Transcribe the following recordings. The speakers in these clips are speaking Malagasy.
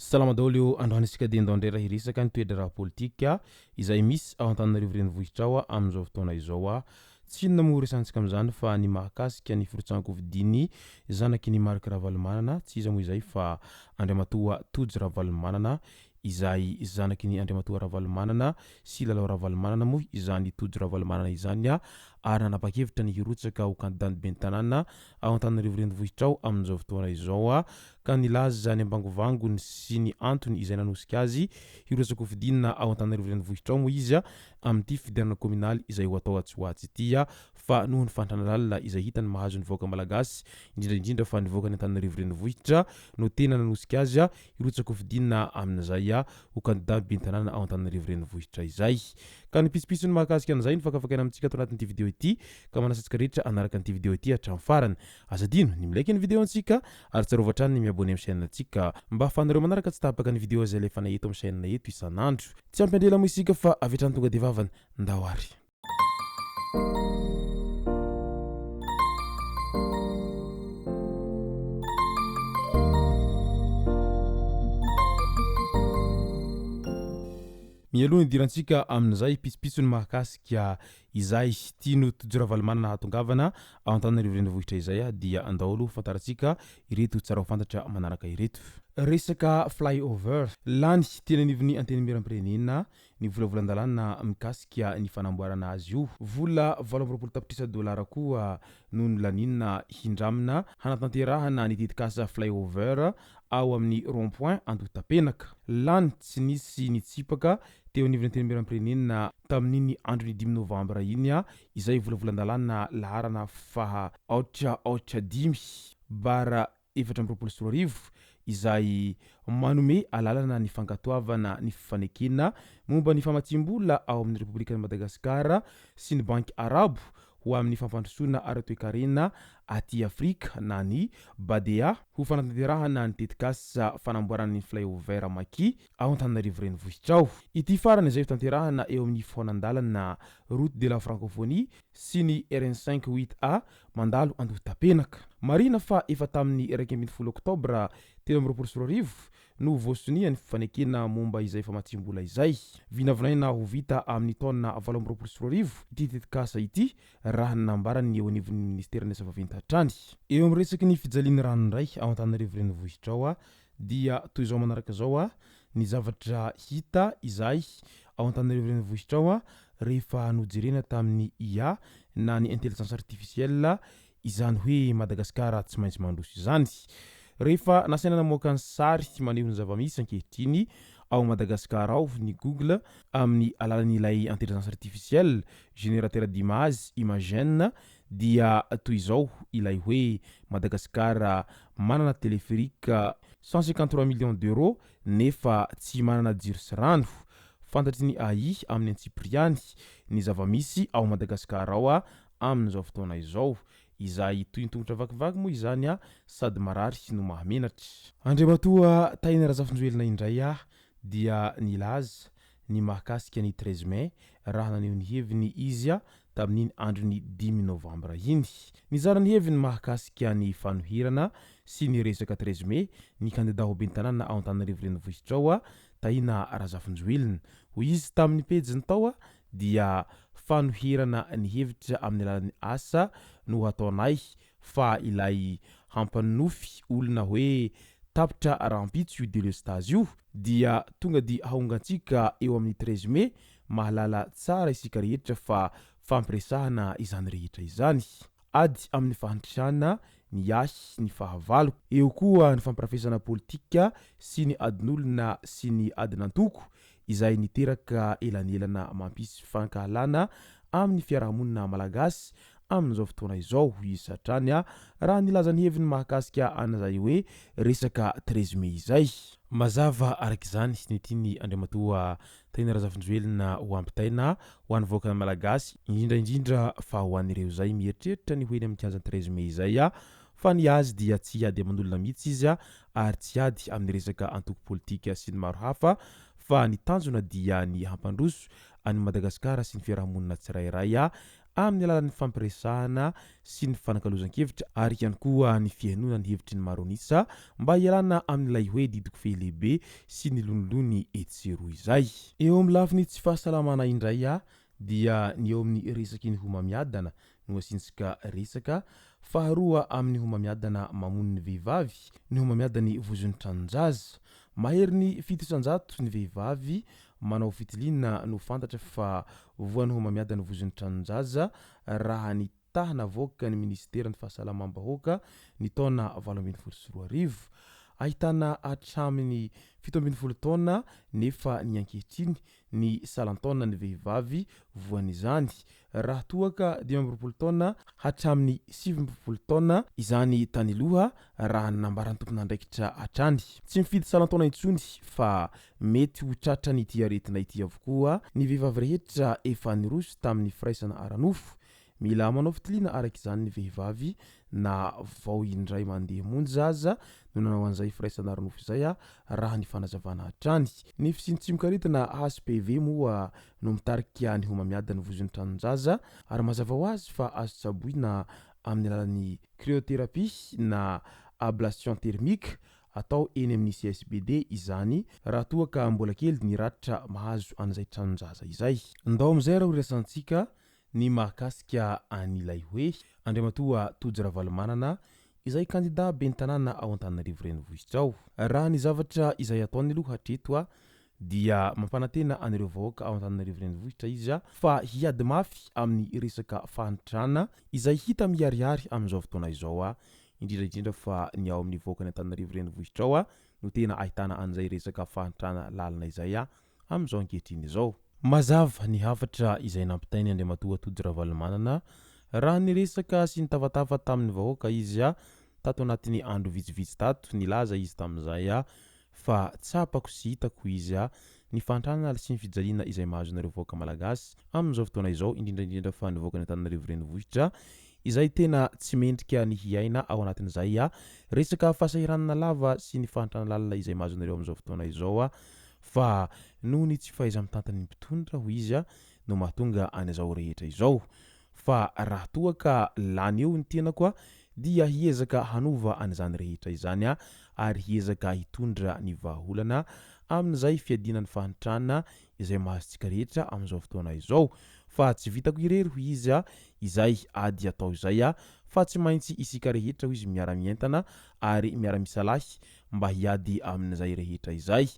Salama daholo ô, androany isika dia ndao indray raha hiresaka ny toe-draharaha politika izay misy ao Antananarivo renivohitra ao amin'izao fotoana izao. Tsy inona moa resahantsika amin'izany fa ny mahakasika ny firotsahan-kofidin'ny zanaky ny Marc Ravalomanana, tsy iza moa izay fa Andriamatoa Tojo Ravalomanana izay zanaky ny Andriamatoa Ravalomanana sy Lalao Ravalomanana moa izany Tojo Ravalomanana izany ary nanapa-kevitra ny hirotsaka ho kandidan'ny ben'ny tanàna ao Antananarivo renivohitra ao amin'izao fotoana izao ka nilaza ny ambangovangony sy ny antony izay nanosika azy hirotsaka hofidiana ao Antananarivo renivohitra ao moa izy amin'ity fifidianana kaominaly izay ho atao atsy ho atsy ity fa noho ny fahantrana lalina izay hitany mahazo ny vahoaka malagasy indrindra indrindra fa ny vahoakan'i Antananarivo renivohitra no tena nanosika azy hirotsaka-hofidiana amin'izay ho kandida ben'ny tanàna ao Antananarivo renivohitra izay. Ka ny pitsopitsony mahakasika an'izay no fakafakaina amintsika ato anatin'ity video ity ka manasa antsika rehetra hanaraka an'ity video ity hatramin'ny farany. Aza adino ny mi-like ny video antsika ary tsarovy hatrany ny mi-abonner amin'ny chaîne antsika mba ahafahanareo manaraka tsy tapaka ny video izay alefanay eto amin'ny chaîne eto isan'andro. Tsy ampy andrela moa isika fa avy hatrany tonga dia vavany. Ndao ary. Mialoha ny hidirantsika amin'izay pitsopitsony mahakasika izay tian'i Tojo Ravalomanana hahatongavana ao Antananarivo Renivohitra izay dia andao aloha fantarantsika ireto tsara ho fantatra manaraka ireto. Resaka fly over. Lany teny anivon'ny Antenimierampirenena ny volavolan-dalàna mikasika ny fanamboarana azy io. Vola 28 tapitrisa dolara koa no nolanina hindramina hanatanterahana ny tetikasa Flyover ao amin'ny Rond Point Andohatapenaka. Lany tsy nisy nitsipaka teo anivon'ny Antenimierampirenena tamin'iny andron'ny dimy novambra iny izay volavolan-dalàna laharana faha aotra aotra dimy bara 2024 izay manome alalana ny fankatoavana ny fifanekena momba ny famatsiam-bola ao amin'ny Repoblikan'i Madagasikara sy ny Banky Arabo ho amin'ny fampandrosoana ara-toekarena aty Afrika na ny BADEA ho fanatanterahana ny tetikasa fanamboarana ny Flyover Maki ao Antananarivo Renivohitra ao. Ity farany izay hotanterahana eo amin'ny fihaonan-dalana Route de la Francophonie sy ny RN cinq huit A mandalo Andohatapenaka. Marihina fa efa tamin'ny 11 oktobra 2023 no voasonia ny fifanekena momba izay famatsiam-bola izay. Vinavinaina ho vita amin'ny taona 2028 ity tetikasa ity raha ny nambaran'ny eo anivon'ny minisiteran'ny asa vaventy hatrany. Eo amin'ny resaky ny fijalian'ny rano indray ao Antananarivo Renivohitra ao dia toy izao manaraka izao ny zavatra hita izay ao Antananarivo Renivohitra ao rehefa nojerena tamin'ny IA na ny intelligence artificielle izany hoe Madagasikara tsy maintsy mandroso izany. Rehefa nasaina namoaka ny sary maneho ny zava-misy ankehitriny ao Madagasikara ao ny Google amin'ny alalan'ilay intelligence artificielle générateur d'image Imagen dia toy izao ilay hoe Madagasikara manana téléphérique 153 millions d'euros nefa tsy manana jiro sy rano. Fantatry ny AI amin'ny antsipiriany ny zava-misy ao Madagasikara ao amin'izao fotoana izao. Izay toy ny tongotra vakivaky moa izany sady marary no mahamenatra. Andriamatoa Tahina Razafinjoelina indray dia nilaza ny mahakasika ny treize mai raha naneho ny heviny izy tamin'iny andron'ny dimy novambra iny. Nizara ny heviny mahakasika ny fanoherana sy ny resaka treize mai ny kandida ho ben'ny tanàna ao Antananarivo Renivohitra ao, Tahina Razafinjoelina. Hoy izy tamin'ny pejiny tao dia fanoherana ny hevitra amin'ny alalan'ny asa no hataonay fa ilay hampanonofy olona hoe tapitra rahampitso io delestazy io dia tonga dia haongantsika eo amin'ny treize mai, mahalala tsara isika rehetra fa fampiresahana izany rehetra izany. Ady amin'ny fahantrana ny ahy ny fahavaloko. Eo koa ny fampirafesana politika sy ny adin'olona sy ny adin'antoko izay niteraka elanelana mampisy fankahalana amin'ny fiarahamonina malagasy amin'izao fotoana izao, hoy izy hatrany raha nilaza ny heviny mahakasika an'izay hoe resaka treize mai izay. Mazava araka izany ny tian'i Andriamatoa Tahina Razafinjoelina ho ampitaina ho an'ny vahoaka malagasy, indrindra indrindra fa ho an'ireo izay mieritreritra ny ho eny amin'ny kianjan'ny treize mai izay fa ny azy dia tsy hiady aman'olona mihitsy izy ary tsy hiady amin'ny resaka antoko politika sy ny maro hafa fa ny tanjona dia ny hampandroso an'i Madagasikara sy ny fiarahamonina tsirairay. amin'ny alalan'ny fampiresahana sy ny fanakalozan-kevitra ary ihany koa ny fihainoana ny hevitry ny maro an'isa mba hialana amin'ilay hoe didiko fehy lehibe sy ny lonilony etsy sy eroa izay. Eo amin'ny lafiny tsy fahasalamana indray dia ny eo amin'ny resaky ny homamiadana no asiantsika resaka, faharoa amin'ny homamiadana mamono ny vehivavy ny homamiadan'ny vozon'ny tranon-jaza. Maherin'ny 7% ny vehivavy manao fitiliana no fantatra fa voan'ny homamiadan'ny vozon'ny tranon-jaza raha ny taha navoakan'ny minisiteran'ny fahasalamam-bahoaka ny taona 2018. Ahitana hatramin'ny 17 taona nefa ny ankehitriny ny salan-taona ny vehivavy voan'izany raha toa ka 25 taona hatramin'ny 29 taona izany tany aloha raha ny nambaran'ny tompon'andraikitra hatrany. Tsy mifidy salan-taona intsony fa mety ho tratran'ity aretina ity avokoa ny vehivavy rehetra efa niroso tamin'ny firaisana ara-nofo. Mila manao fitiliana araka izany ny vehivavy na vao indray mandeha monja aza no nanao an'izay firaisana ara-nofo izay raha ny fanazavana hatrany. Ny fisian'ny tsimokaretina HPV moa no mitarika ny homamiadan'ny vozon'ny tranon-jaza ary mazava ho azy fa azo tsaboina amin'ny alalan'ny cryothérapie na ablation thermique atao eny amin'ny CSBD izany raha toa ka mbola kely ny ratra mahazo an'izay tranon-jaza izay. Ndao amin'izay raha horesahantsika ny mahakasika an'ilay hoe Andriamatoa Tojo Ravalomanana izay kandida ben'ny tanàna ao Antananarivo Renivohitra ao. Raha ny zavatra izay ataony aloha hatreto dia mampanantena an'ireo vahoaka ao Antananarivo Renivohitra izy fa hiady mafy amin'ny resaka fahantrana izay hita miharihary amin'izao fotoana izao, indrindra indrindra fa ny ao amin'ny vahoakan'i Antananarivo Renivohitra ao no tena ahitana an'izay resaka fahantrana lalina izay amin'izao ankehitriny izao. Mazava ny hafatra izay nampitainy Andriamatoa Tojo Ravalomanana raha niresaka sy nitafatafa tamin'ny vahoaka izy tato anatin'ny andro vitsivitsy tato, nilaza izy tamin'izay fa tsapako sy hitako izy ny fahantrana sy ny fijaliana izay mahazo anareo vahoaka Malagasy amin'izao fotoana izao indrindra indrindra fa ny vahoakan'i Antananarivo Renivohitra izay tena tsy mendrika ny hiaina ao anatin'izay resaka fahasahiranana lava sy ny fahantrana lalina izay mahazo anareo amin'izao fotoana izao fa noho ny tsy fahaiza-mitantan'ny mpitondra hoy izy no mahatonga an'izao rehetra izao fa raha toa ka lany eo ny tenako dia hiezaka hanova an'izany rehetra izany aho ary hiezaka hitondra ny vahaolana amin'izay fiadiana ny fahantrana izay mahazo antsika rehetra amin'izao fotoana izao fa tsy vitako irery hoy izy izay ady atao izay fa tsy maintsy isika rehetra hoy izy miara-mientana ary miara-misalahy mba hiady amin'izay rehetra izay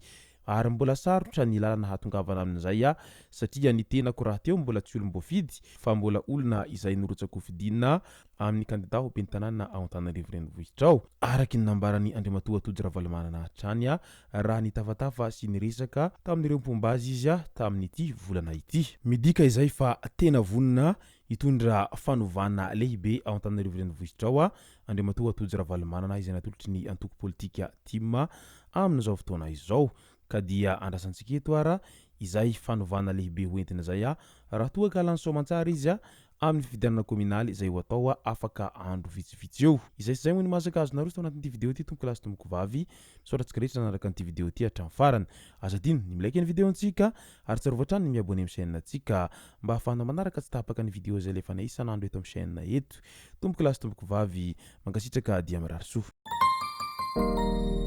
ary mbola sarotra ny lalana hahatongavana amin'izay satria ny tenako rahateo mbola tsy olom-boafidy fa mbola olona izay norotsa-kofidina amin'ny kandida ho ben'ny tanàna ao Antananarivo Renivohitra ao, araka ny nambaran'i Andriamatoa Tojo Ravalomanana hatrany raha nitafatafa sy niresaka tamin'ireo mpomba azy izy tamin'ity volana ity. Midika izay fa tena vonona hitondra fanovana lehibe ao Antananarivo Renivohitra ao Andriamatoa Tojo Ravalomanana izay natolotry ny antoko politika tim amin'izao fotoana izao ka dia andrasantsika eto ara izay fanovana lehibe ho entina izay raha toa ka lany soamantsara izy amin'ny fifidianana kominaly izay ho atao afaka andro vitsivitsy eo. Izay sy izay moa ny masaka azonareo tao anatin'ity video ity tompoko lahy sy tompoko vavy. Misaotra antsika rehetra nanaraka an'ity video ity hatramin'ny farany. Aza adino ny mi-like ny video-ntsika ary tsarovy hatrany ny mi-abonner amin'ny chaîne-ntsika mba ahafahanao manaraka tsy tapaka ny video izay alefanay isan'andro eto amin'ny chaîne eto. Tompoko lahy sy tompoko vavy, mankasitraka dia mirary soa.